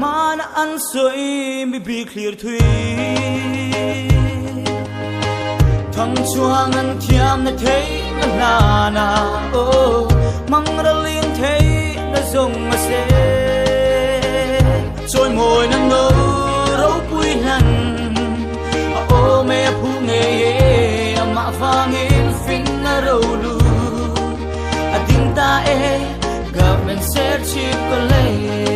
Hmana an sawi mi bik hlir thui. Thang chuang an thiam na thei na hlana oh mang ralin thei na zong a se. Chawi mawi na no ropui hlan a aw me a phu nge ye amah vangin fin na ro lu a ding ta e government Serchhip College.